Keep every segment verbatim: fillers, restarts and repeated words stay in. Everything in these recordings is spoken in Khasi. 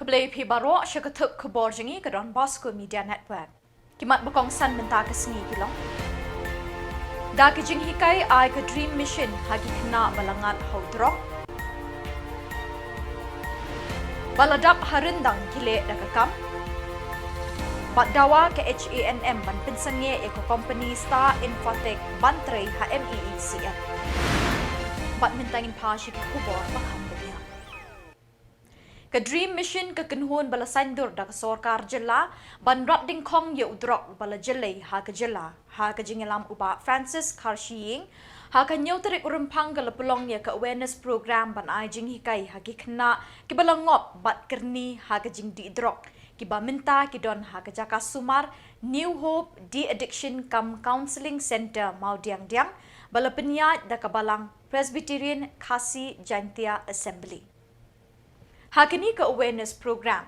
Khublei phi baroh sha ka thup khubor jong ngi ka Don Bosco Media Network. Ki mat ba kongsan mynta ka sngi ki long: Da ka jinghikai ai ka Dream Mission ha ki khynnah ba la ngat ha u drok. Ba la dap ha ryndang ki leh da ka kam. Bad dawa ka H A N M ban pynsangeh ïa ka company Star Infotech ban trei ha M E E C L. Bad mynta ngin phai sha ki khubor ba kham bniah. Ka Dream Mission ka kynhun ba la saiñdur da ka sorkar jylla ban rat dyngkhong ïa u drok ba la jyllei ha ka jylla. Ha ka jingïalam u Bah Francis Kharshiing ha ka hynñiew tarik u Rymphang ka la pynlong ïa ka awareness program ban ai jinghikai ha ki khynnah kiba la ngop bad kyrni ha ka jingdih drok, kiba mynta ki don ha ka jaka sumar New Hope De-Addiction cum Counselling Centre, Mawdiangdiang, ba la pynïaid da ka Balang Presbyterian Khasi Jaintia Assembly. Ha kane ka awareness program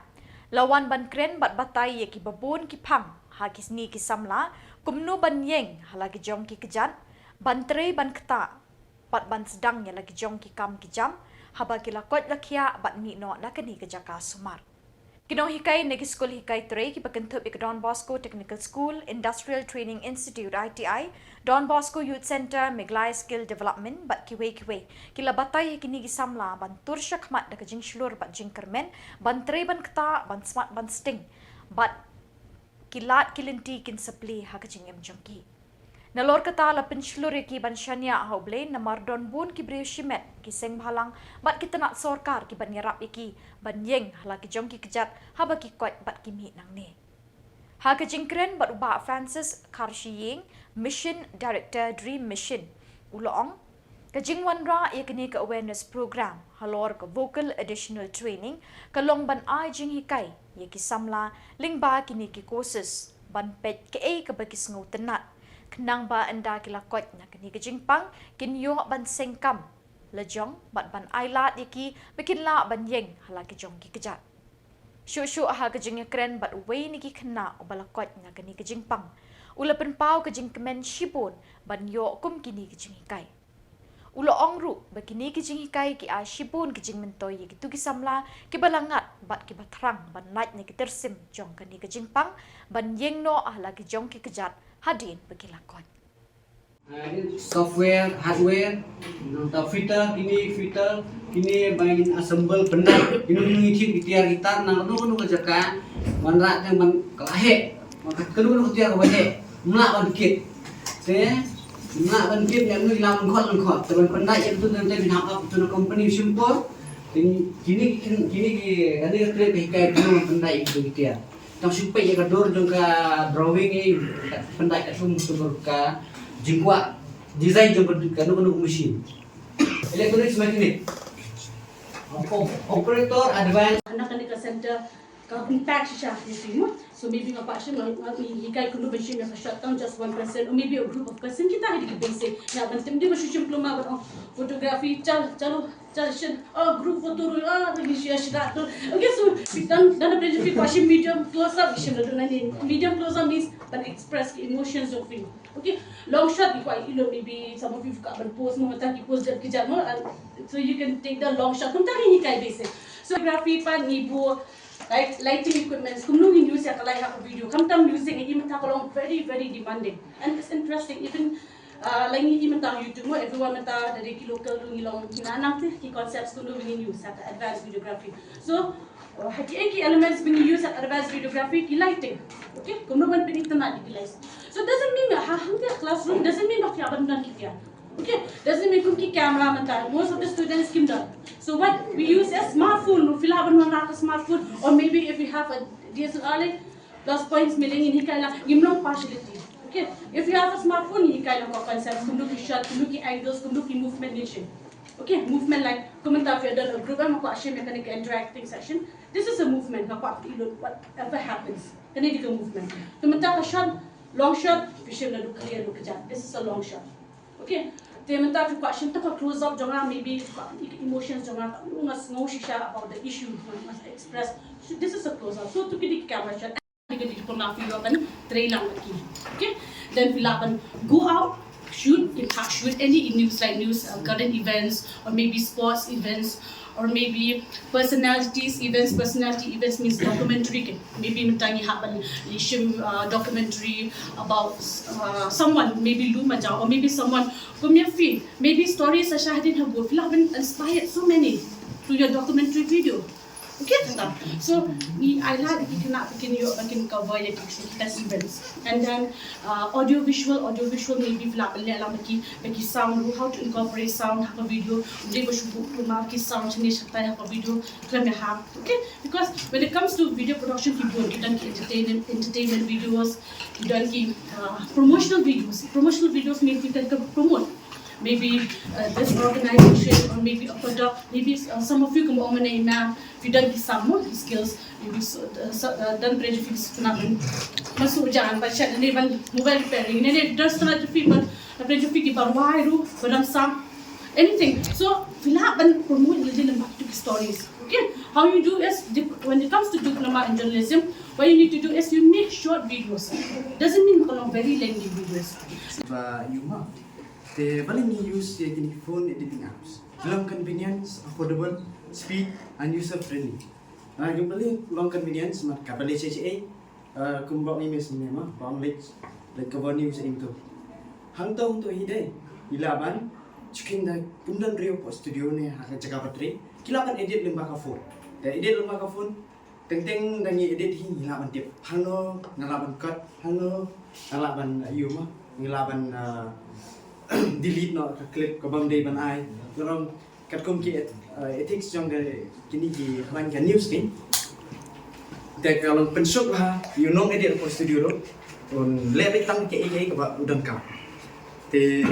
la wan ban kren bad batai ïa kiba bun ki phang ha kine ki samla kumno ban ïeng ha la ki jong ki kjat, ban trei ban ktah bad ban sdang ïa la ki jong ki kam ki jam haba ki la koit la khiah bad mih noh na kane ka jaka sumar. Ki nonghikai na ki skul hikai trei kiba kynthup ïa ka Don Bosco Technical School, Industrial Training Institute, I T I, Don Bosco Youth Centre, Meghalaya Skill Development bad kiwei kiwei, ki la batai ha kine ki samla ban tur shakhmat da ka jingshlur bad jingkyrmen, ban trei ban ktah, ban smat ban sting, bad ki lad ki lynti kin sa plie ha ka jingim jong ki. Nalor kata la pynshlur ïa ki ban shaniah ha U Blei namar don bun ki briew shimet, ki seng bhalang bad ki tnat sorkar ki ban ïarap ïa ki ban ïeng ha la ki jong ki kjat haba ki koit bad ki mih nangne. Ha ka jingkren bad u Bah Francis Kharshiing, Mission Director, Dream Mission, u la ong, ka jingwanrah ïa kane ka awareness program halor ka vocal additional training ka long ban ai jinghikai ïa ki samla lyngba kine ki courses ban peit kaei kaba ki sngewtynnat, khnang ba ynda ki la koit na kane ka jingpang kin ïoh ban seng kam la jong bad ban ai lad ïa ki ba kin lah ban ïeng ha la ki jong ki kjat. Shuh shuh ha ka jingïakren bad uwei na ki khynnah uba la koit na kane ka jingpang, u la pynpaw ka jingkmen shibun ban ïoh kum kine ki jinghikai. U la ong ruh ba kine ki jinghikai ki ai shibun ki jingmyntoi ïa kito ki samla kiba la ngat bad kiba thrang ban lait na ki tyrsim jong kane ka jingpang ban ïeng noh ha la ki jong ki kjat hadien ba ki la koit. Software, hardware, nangta fitter, kine fitter, kine ba ngin assemble, pyndait, kine ngi thied ki tiar ki tar na kano kano ka jaka, wanrah tang ban ka la heh, kano kano ka tiar kaba heh, ym lah ban kit. Te ym lah ban kit, ïa kano ki lah ban khot ban khot, te ban pyndait ïa kito tang te phin hap ap ïa kito na company shim por. Te kine kine ki kane ka trade ka hikai kano ban pyndait ïa kito ki tiar. Tang shu peit ïa ka dur jong ka drawing, eh, pyndait ka sum tu ka jingkwah design jong ka kano kano ka machine. Electronics mechanic. Operator advance. Hangne kane ka center ka compact shisha ïa phi mo. So maybe nga kwah shim, nga hikai kumno ban shim ïa ka shot tang just one person or maybe a group of person, kita hi dei ki basic. Nga ban tim dei ba shu shim kluma ban ong photography, chal chalo. Chal shin, oh, group photo roll, ah, lagi shu ïa shu rat tu. Okay, so phi dang dang pynjah phi kwah shim medium close up, shim naduh nangne. Medium close up means ban express ki emotions jong phi. Okay, long shot phi kwah ïa lut, maybe some of you kwah ban pose mo, mynta ki pose jait kjat mo, and so you can take the long shot. Kumta ngi hikai basic. So photography pat ngi buh light, lighting equipments, kumno ngin use ïa ka light ha ka video. Khamtam music, ngi mynta ka long very very demanding and it's interesting. Even Ah, la ngi i mynta YouTube mo, everyone mynta da dei ki local ruh ngi long ngi la nang te ki concepts kumno ba ngin use ha ka advanced videography. So ha ki, eh, ki elements ba ngin use ha ka advanced videography, ki lighting. Okay, kumno ban pynitynnad ïa ki lights. So doesn't mean ba ha hangta classroom doesn't mean ba phi hap ban don ki tiar. Okay, doesn't mean kum ki camera mynta, most of the students kim don. So what we use is smartphone, phi lah ban wanrah ha ka smartphone, or maybe if you have a D S L R, like, plus points, mele ngin hikai lang, ngim long partiality. Okay, if you have a smartphone, ngin hikai lang ka concept, kumno ki shot, kumno ki angles, kumno ki movement ngin shim. Okay, movement, like, kum mynta phi don a group, em, kwah shim ïa kane ka interacting section. This is a movement, nga kwah phi lut whatever happens. Kane dei ka movement. Te mynta ka shot, long shot, phi shim naduh clear naduh kjat. This is a long shot. Okay. Te mynta phi kwah shim tang ka close up jong nga, maybe ka emotions jong nga, nga sngew shisha about the issue nga express. So this is a close up. So to ki dei ki camera shot. Ki dei ki pynlong phi ïoh ban trei lang bad ki. Okay. Then phi lah ban go out. shoot, in fact, shoot any news like news, uh, current events, or maybe sports events, or maybe personalities events. Personality events means documentary. Kan? Maybe mynta ngi hap ban shim, uh, documentary about, uh, someone, maybe Lou Majau, or maybe someone from your field. Maybe stories sa shah hadien ha go. Phi lah ban inspired so many through your documentary video. Okay, tata. So, ni I like ki kena bikin yo bikin cover ya ki kita events. And then, uh, audio visual, audio visual maybe phi lah ban leh lang baki baki sound, how to incorporate sound ha ka video. Dei ba shu buh kumar ki sound sini shatai ha ka video. Khlem ya ha. Okay, because when it comes to video production, ki bun, ki don ki entertainment entertainment videos, ki don ki, uh, promotional videos. Promotional videos mean ki kan promote maybe, uh, this organization or maybe a product, maybe, uh, some of you kum ong na ina, you don ki some more skills, maybe so, uh, so, uh, don prej fi ki suna ban masuk jalan ba shat ne ban mobile repairing ne ne don suna fi ban prej fi ki barwai ru ba don sam anything. So phi lah ban promote le din ba to stories. Okay, how you do is dip- when it comes to diploma in journalism, what you need to do is you make short videos. Doesn't mean kalau very lengthy videos. Ba ïa ma. Te balei ngi use ïa kine phone editing apps? Long convenience, affordable, speed and user friendly. Ah, ïa balei long convenience mat ka balei che che eh. Ah, kum ba ngi mes ne ma, ba ngi lek lek ka bani use into. Hangto hangto hi dei. Ila ban chicken da kum dan rio po studio ne ha ka jaka battery. Ki lah ban edit lem ba ka phone. Da edit lem ba ka phone. Teng teng da ngi edit hi ngi lah ban tip. Hangno nga lah ban cut, hangno nga lah ban ïa ma, ngi lah ban, ah, delete noh ka clip ka bam dei ban ai. Ngarong katkum ki et- ah, ethics jong ka kini ki hlan ka news ki. Te ka long pynsuk ha ïa nong edit po studio ro. Un leh beit tang ki ei ei kaba u dang ka. Te,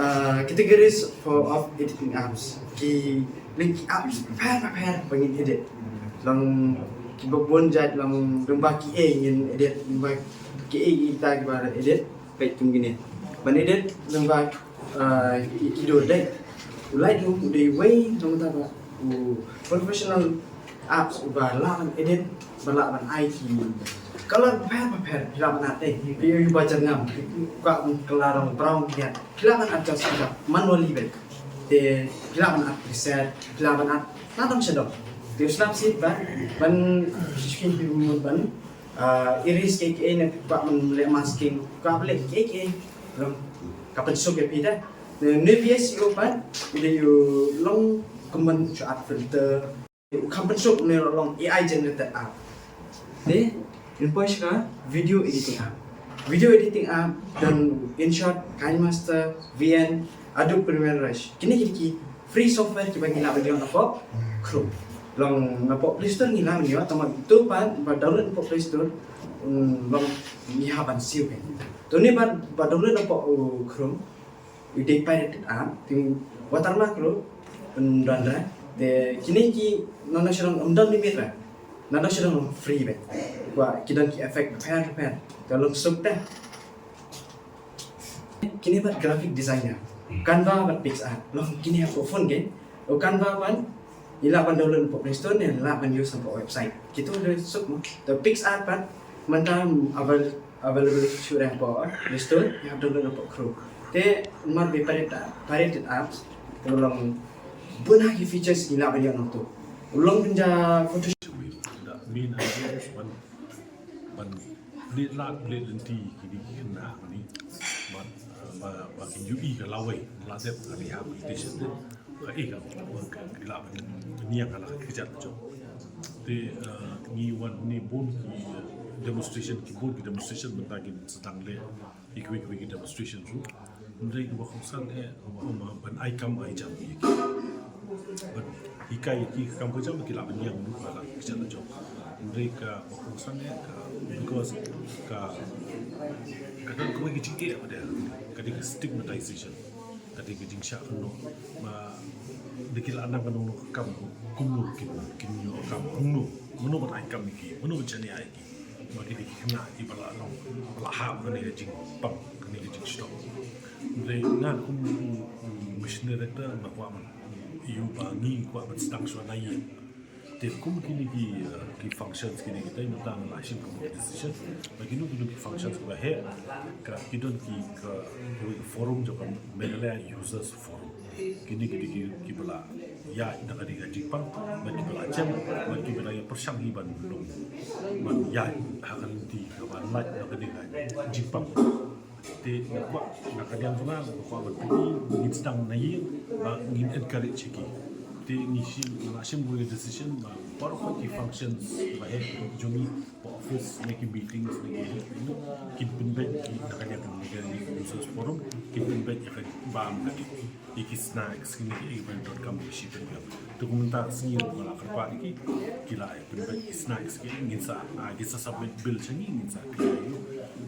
ah, categories for of editing apps. Ki link ki apps pher pher ba ngin edit. Long ki ba bun jait long long ba ki ei ngin edit, long ba ki ei kita ki ba edit. Peit kum kine. Ban edit long ba, ah, ki do dei. U Lightroom u dei wei long ta ba u professional apps uba lah ban edit, ba lah ban ai ki color pher pher, phi lah ban add dei. Phi ïohi ba jyrngam, ka color brown ïa. Phi lah ban adjust ka manually beit. Te phi lah ban add preset, phi lah ban add na dang shadow. Te u snap seed ban ban skin phi mut ban, ah, erase kiei kiei ne phi kwah ban leh masking, kwah ban leh kiei kiei. Long ka pynsuk ïa phi da. Ne V S Code pat, ïa u long kumban shu add filter. U kham pynsuk ne long A I generated art. Te in poi sha ka video editing app. Video editing app don InShot, KineMaster, V N, Adobe Premiere Rush. Kine ki dei ki free software kiba ngi lah ban ïoh na pop Chrome. Long na pop Play Store ngi lah ban ïoh, tang ba tu pat ba download na pop Play Store, um, long ngi hap ban siew. To ne ba ba download na pop, uh, Chrome. U dei pirated app, te watermark ruh un don re. Te kine ki nang nang shu don, um don limit re. Nang nang shu don free beit. Kwah ki don ki effect pher pher. Te long suk te. Kine bad graphic designer. Canva bad PicsArt. Long kine hapoh phone ke. U Canva bad i lah ban download hapoh Play Store ne lah ban use hapoh website. Kitu de suk mo. Te PicsArt bad mynta avail- available shuh hapoh Play Store, ïa download hapoh Chrome. Te mar ba pirated, pirated apps, te long bun ha ki features ki lah ban ïoh nangtu. Long pynja Photoshop. Da main idea is ban ban leh lad leh lynti kine ki khynnah kine. Ban ba ba kin ïohi ka lawei la dep kane ha application ne. Ka eh ka ka la ban niang ka la ka kjat jong. Te ngi wan ni bun ki demonstration, ki bun ki demonstration mynta kin sdang leh. Ki kwei kwei ki demonstration ruh. Hynrei kaba kongsan eh kaba ong ban ai kam ai jam ïa ki. Ban hikai ïa ki kam ka jam ki la ban ïang ruh ka la ka jam jong. Hynrei kaba kongsan eh ka because ka ka don kawei ka jingeh ba dei ka dei ka stigmatization. Ka dei ka jingshah kynnoh ba dei ki la nang ka nongno ka kam kumno kin kin ïoh kam kumno mano ban ai kam ïa ki mano ban shaniah ïa ki. Ba ki dei ki khynnah kiba la long ba la hap kane ka jingpang kane ka jingshitom. Hynrei nga kum u missionary director nga kwah ban ïoh ba ngi kwah ban sdang shuwa na ïing. Kum kine ki, uh, ki functions kine kita mynta la shim kum ki decision. Ba kino kino ki functions ba heh, ka ki don ki ka forum jong ka Meghalaya Users Forum. Kine ki dei ki, ki ba la ïaid na ka dei ka jingpang, ba ki ba la jem, ba ki ba la ïa pyrshang hi ban long, ban ïaid ha ka lynti ka ban lait na ka dei ka jingpang. Te nga kwah, na ka liang jong nga nga kwah ban pyni, ngin sdang na ïing ba ngin encourage ïa ki. Te ngi shim, nga la shim wei decision ba baroh ki functions ba heh jong ngi, ba office ne ki meetings ne ki, kin pynbeit ki na ka liang ka Meghalaya Users Forum, kin pynbeit ïa ka bam ka dei. Ïa ki snacks kine ki, ïa ki ban donkam ki shi pynbiang. Te kumta sngi ruh nga la kyrpad ïa ki, ki la ïa pynbeit ki snacks ki, ngin sa, ah, ki sa submit bill sha ngi, ngin sa clear ïa u.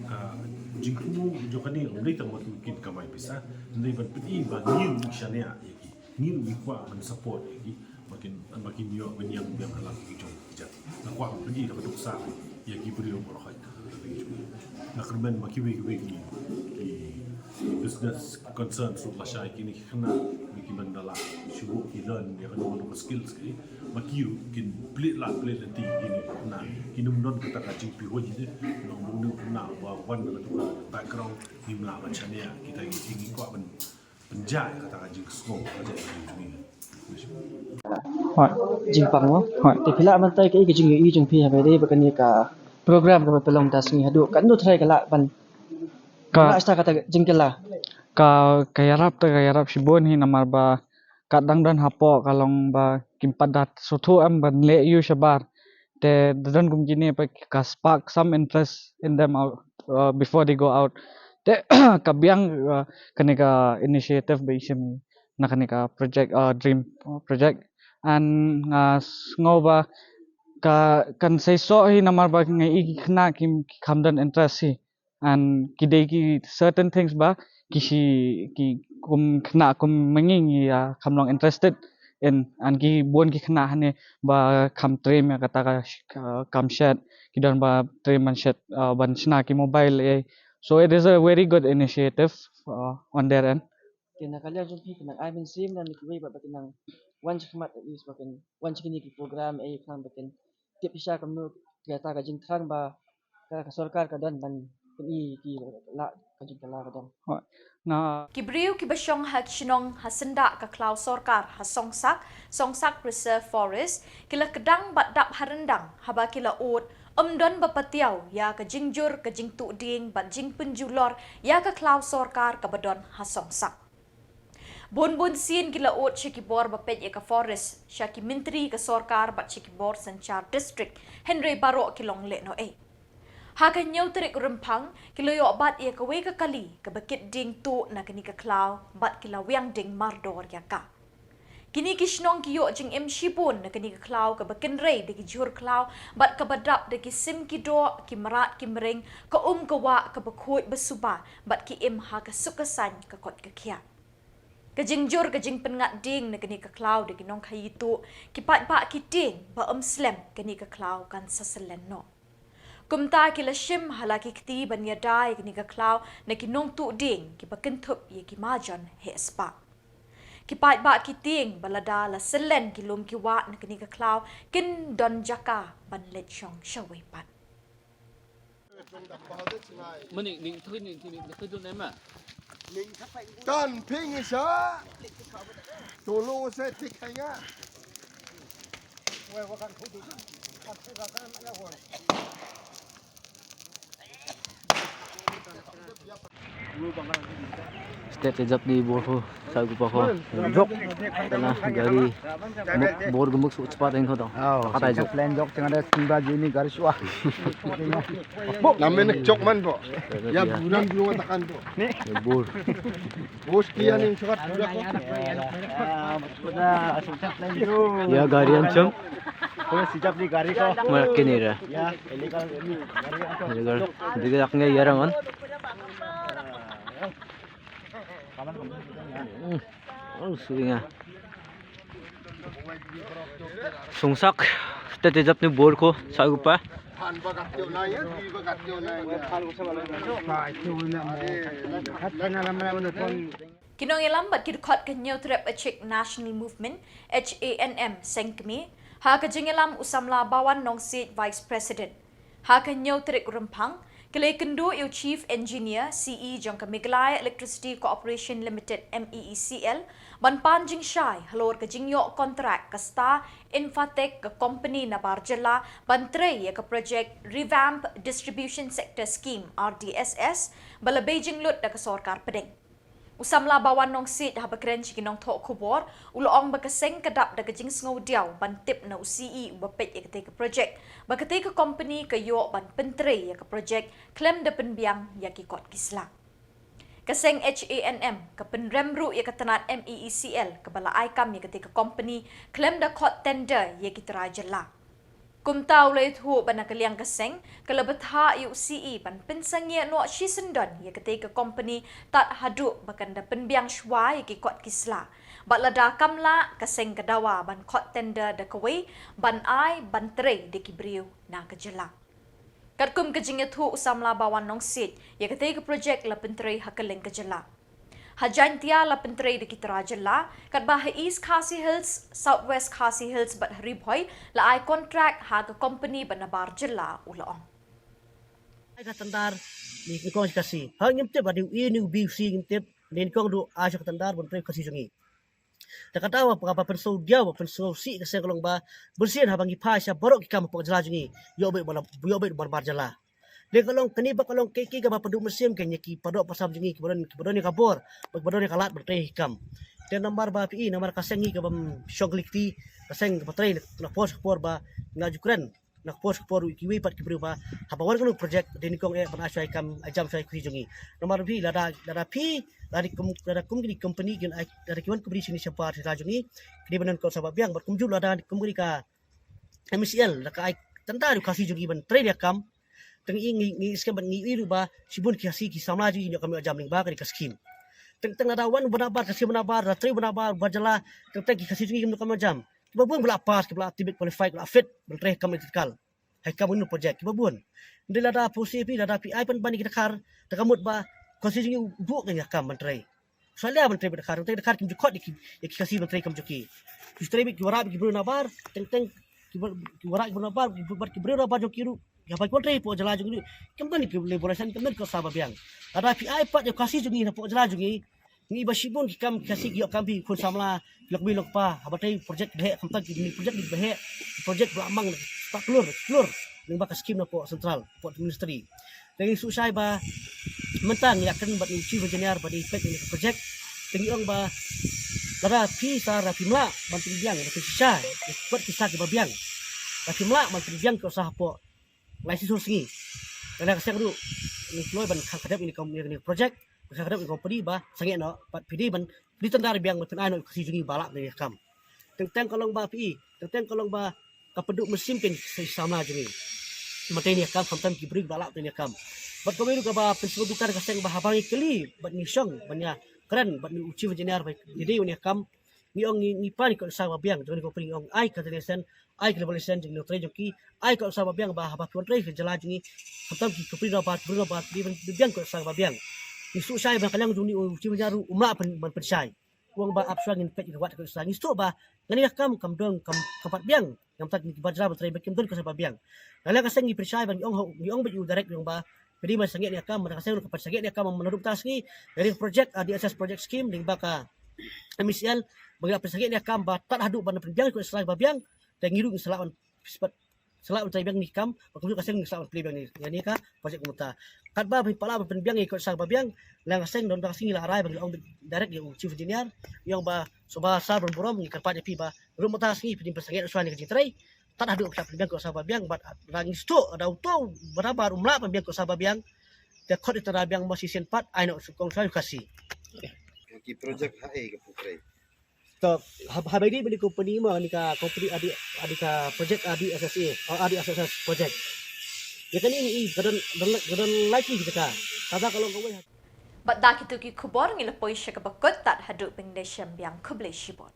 Ka jingthmu jong kane ym dei tang ba kin kamai pisa, hynrei ban pyni ba ngi ruh ngi shaniah ïa ki, ngi ruh ngi kwah ban support ïa ki. Ba kin, ba kin ïoh ban ïeng biang ha la ki jong ki jait. Nga kwah ban pyni da ka duksa ïa ki briew baroh. Nga kyrmen ba kiwei kiwei ki, ki business concerns ruh lashai kine ki khynnah, ba ki ban da lah shuh ki learn ïa kano kano ka skills ki, ba ki ruh kin plie lad plie lynti kine ki khynnah. Kin ym don kata ka jingpyrshah ne, nong bun ne khynnah ba wan da kata ka background, ngim lah ban shaniah, kita ki ngi kwah ban pynjah ïa kata ka jingsngew ka jait ka jingtuni. Hooid, jingpang mo. Hooid, te phi lah ban batai kaei ka jingïohi jong phi haba ïadei bad kane ka program kaba pynlong mynta sngi haduh katno trai ka lah ban, ka lah sha kata ka jingkylla. Ka, ka ïarap te ka ïarap shibun hi namar ba ka dang don hapoh ka long ba kim pat da sngewthuh em ban leh ïa u shabar. Te da don kum kine pat ka spark some interest in them out, uh, before they go out. Te ka biang, uh, kane ka initiative ba i shim na kane ka project, uh, dream, uh, project. And nga sngew ba ka kan seisoh hi namar ba nga i ki khynnah ki, ki kham don interest hi. And ki dei ki certain things ba ki shi, ki kum khynnah kum ma ngi ngi, ah, kham long interested in, and ki bun ki khynnah hangne ba kham trim ïa kata ka sh-, ka kam shet, ki don ba trim ban shet, ah, ban shna ki mobile, eh. So it is a very good initiative, uh, on their end. Te na ka liang jong phi, phi nang ai mynsiem na kiwei ba, ba ki nang wan shakhmat, at least ba kin wan sha kine ki program, eh, khnang ba kin tip shisha kumno kata ka jingthrang ba ka, ka sorkar ka don ban pyni ki la ka jingkylla ka don. Hooid. Nga Ki briew kiba shong ha ki shnong ha syndah ka khlaw sorkar ha Songsak, Songsak Reserve Forest, ki la kdang bad dap ha ryndang haba ki la ud ym don ba patiaw ïa ka jingjur ka jingtuh dieng bad jingpynjulor ïa ka khlaw sorkar kaba don ha Songsak. Bun bun sien ki la ud sha ki bor ba peit ïa ka forest, sha ki myntri ka sorkar bad sha ki bor synshar district, hynrei baroh ki long lehnohei. Ha ka hynñiew tarik Rymphang ki la ïoh bat ïa kawei ka kali kaba kit dieng tuh na kane ka khlaw bad ki la wiang dieng mardor ïa ka. Kine ki shnong ki ïoh jingim shibun na kane ka khlaw kaba kynrei da ki jhur khlaw bad kaba dap da ki sim ki doh, ki mrad ki mring, ka um ka wah kaba khuid ba suba bad ki im ha ka suk ka saiñ ka koit ka khiah. Ka jingjur ka jingpynngat dieng na kane ka khlaw da ki nongkhaïi tuh, ki paidbah ki tieng ba ym slem kane ka khlaw kan sa syllen noh. Kumta ki la shim ha la ki kti ban ïada ïa kane ka khlaw na ki nongtuh dieng kiba kynthup ïa ki majon heh spah. Ki paidbah ki tieng ba lada la syllen ki lum ki wah na kane ka khlaw kin don jaka ban leit shong shawei pat. Tan ping isa. Tolo se tik hanga. State Reserve ni bor ko sa ko pa ko. Jok. Tana gari. Muk bor gemuk su cepat ko dong. Kata jok. Plan jok tengah ada timba jini gari suah. Namen jok man po. Ya bulan belum katakan po. Ni. Bor. Bos kian yang surat sudah ko. Ya gari yang cem. Ko sijap ni gari ko. Makin ni ra. Ya. Illegal. Illegal. Illegal aknge yarangan. Oh, suinga. Sungsak, tete jap ni bor ko, sa upa. Ki nongïalam bad ki dkhot ka Hynñiewtrep Achik National Movement, H A N M, seng kmie, Ha ka jingïalam u samla Bawan Nongsiej, Vice President. Ha ka hynñiew tarik Rymphang, ka la kynduh ïa u Chief Engineer, C E jong ka Meghalaya Electricity Corporation Limited, M E E C L, ban pan jingshai halor ka jingïoh kontrak ka Star Infratech, ka kompani nabar jylla, ban trei ïa ka projek Revamp Distribution Sector Scheme, R D S S, ba la bei jinglut da ka sorkar pdeng. U samla Bawan Nongsiej, haba kren sha ki nongthoh khubor, u la ong ba ka seng ka dap da ka jingsngew diaw ban tip na u C E uba peit ïa katei ka projek ba katei ka kompani ka ïoh ban pyntrei ïa ka projek khlem da pynbiang ïa ki kot ki sla. Ka seng H A N M ka pynrem ruh ïa ka tnat M E E C L kaba la ai kam ïa katei ka kompani khlem da khot tender ïa ki trai jylla. Kumta u la ïathuh ba na ka liang ka seng ka la bthah ïa u C E ban pynsangeh noh shisyndon ïa katei ka kompani tad haduh ba kan da pynbiang shuwa ïa ki kot ki sla. Bad lada kam lah, ka seng ka dawa ban khot tender da kawei ban ai ban trei da ki briew na ka jylla. Katkum ka jingïathuh u samla Bawan Nongsiej, ïa katei ka projek la pyntrei ha kylleng ka jylla. Ha Jaintia la pyntrei da ki trai jylla, katba ha East Khasi Hills, South West Khasi Hills bad ha Ri Bhoi la ai kontrak ha ka kompani ba nabar jylla, u la ong. Ai ka tender, ni kong Khasi. Ha ngim tip ba dei u A ne u B u C ngim tip, ni kong duh ai ka tender ban trei Khasi jong ngi. Te ka daw ba, ba pynsngewdiaw, ba pynsngewsih ka seng ka long ba, bunsien haba ngi phai sha baroh ki kam hapoh jylla jong ngi, ïoh beit ba la, ïoh beit ba nabar jylla. Dei ka long kane ba ka long kei kei kaba pynduh mynsiem kein ïa ki paidbah pasam jong ngi kiba don, kiba don ïa ka bor, ba kiba don ïa ka lad ban trei ki kam. Te namar ba phi i, namar ka seng ngi kaba shong kli kti, ka seng kaba trei na por sha por ba nga ju kren, na por sha por ruh kiwei pat ki briew ba haba wan kano ka project dei nyngkong eh ban ai shuwa ïa ka kam, ai jam shuwa ïa ka Khasi jong ngi. Namar phi, lada, lada phi, lada kum, lada kum kine ki company kin ai, lada ki wan company shane shabar sha jylla jong ngi, ki dei ban don ka shuwa ba biang, bad kumjuh lada kum kine ka M E C L, lada ka ai tender ïa u Khasi jong ngi ban trei ïa ka kam, teng i ngi, ngi skem ban ngi i ruh ba shibun ki Khasi ki samla jong ngi ïoh kam ïoh jam lyngba kane ka skim. Teng teng lada wan u ba nabar, Khasi ba nabar, lada trei u ba nabar, u ba jylla, teng teng ki Khasi jong ngi kim ïoh kam ïoh jam. Kiba bun ba la pass, kiba la tip beit qualified, kiba la fit ban trei ha ka kam electrical, ha ka kam kano project, kiba bun. Hynrei lada phi, lada phi ai pynban ïa ki dkhar, te ka mut ba Khasi jong ngi u buh kane ka kam ban trei. Salia ban trei bad dkhar, teng dkhar kim ju khot ïa ki, ïa ki Khasi ban trei kam jong ki. Ki trei beit ki wanrah beit ki briew nabar, teng teng ki wa-, ki wanrah ki briew nabar, ki bad ki briew nabar jong ki ruh, ïa ba ki wan trei hapoh jylla jong ngi ruh, kim don ki labour license, kim don ka shuwa ba biang. Lada phi ai pat ïa u Khasi jong ngi na hapoh jylla jong ngi, ngi ba shibun ki kam ki Khasi ki ïoh kam, phi khun samla, ki lok mei lok pa, haba trei project ba heh, khamtam ki project ba heh, project ba la mang, spah klur, klur, lyngba ka skim na hapoh central, hapoh ministry. Te ngi sngewsih ba mynta ngi ïakren bad u chief engineer ba dei peit ïa kane ka project. Te ngi ong ba lada phi sa, lada phim lah ban pynbiang, ban pynshisha ïa ki kot ki sla kiba biang, lada phim lah ban pynbiang ki kot sla hapoh lai shisha sngi, te na ka seng ruh ngi kloi ban khang khadep ïa kane ka project, ban khang khadep ïa ka company ba sangeh noh, bad phi dei ban plie tender biang ban pynai noh ïa u Khasi jong ngi ba lah ban trei ïa ka kam. Teng teng ka long ba phi i, teng teng ka long ba ka pynduh mynsiem kein ki samla jong ngi ban trei ïa ka kam, khamtam ki briew ba lah ban trei ïa ka kam. Bad kawei ruh kaba pynsngewdukar ka seng ba haba ngi kylli bad ngi shong ban ïakren bad u chief engineer ba ïadei ïa ka kam, ngi ong ngi, ngi pan ïa ki kot sla ba biang jong kane ka company, ngi ong ai ka license, ai ka labour license jong ki nongtrei jong ki, ai kot sla ba biang ba haba phi wan trei ha jylla jong ngi, khamtam ki company nabar, ki briew nabar, phi dei ban biang kot sla ba biang. Ngi sngewsih ba na ka liang jong une u chief engineer ruh um lah ban, ban pynshai. U ong ba ap shuwa ngin peit ïa ka wat kot sla. Ngi sngewthuh ba kane ka kam kam don, kam, kam pat biang. Namar kine kiba jylla ban trei ba kim don kot sla ba biang. Na ka liang ka seng ngi pynshai ba ngi ong, ngi ong beit ïa u direct, ngi ong ba phi dei ban sangeh ïa ka kam, na ka seng ruh ka pynshai ïa ka kam, mynta ka sngi, ïa ka project, ah, R D S S project scheme lyngba ka M E C L, ba ngi la pynshai ïa ka kam ba tad haduh ban pynbiang kot sla ba biang. Te ngi ruh ngi sa lah ban, sa lah ban trei biang ïa kane ka kam, ba kumjuh ka seng ngi sa lah ban plie biang ïa kane ka project kumta. Katba phi pat lah ban pynbiang ïa kot sla ba biang, na ka liang ka seng don ka sngi la rai ba ngi la ong direct ïa u chief engineer, ïa u ba sngewbha sar ban burom, ngi kyrpad ïa phi ba ruh mynta ka sngi phi dei ban pynsangeh shuwa ïa ka jingtrei tad haduh ba pynbiang kot sla ba biang, bad lada ngi sngewthuh lada uto u ba nabar um lah pynbiang kot sla ba biang, te khot ïa u tender biang mo shisien pat, ai noh shuh kong shuwa ïa u Khasi. Ki project ha ei ka pyntrei? To, hab-, haba ïadei bad kane ka company mo, kane ka company adi, adi ka project adi S S A, oh, adi S S S project. Ïa kane ngi i ka don, don, ka don lai ki jaka. Kata ka long kawei. Bad da kito ki khubor ngi la poi sha kaba kut, tad haduh ban ïashem biang, khublei shibun.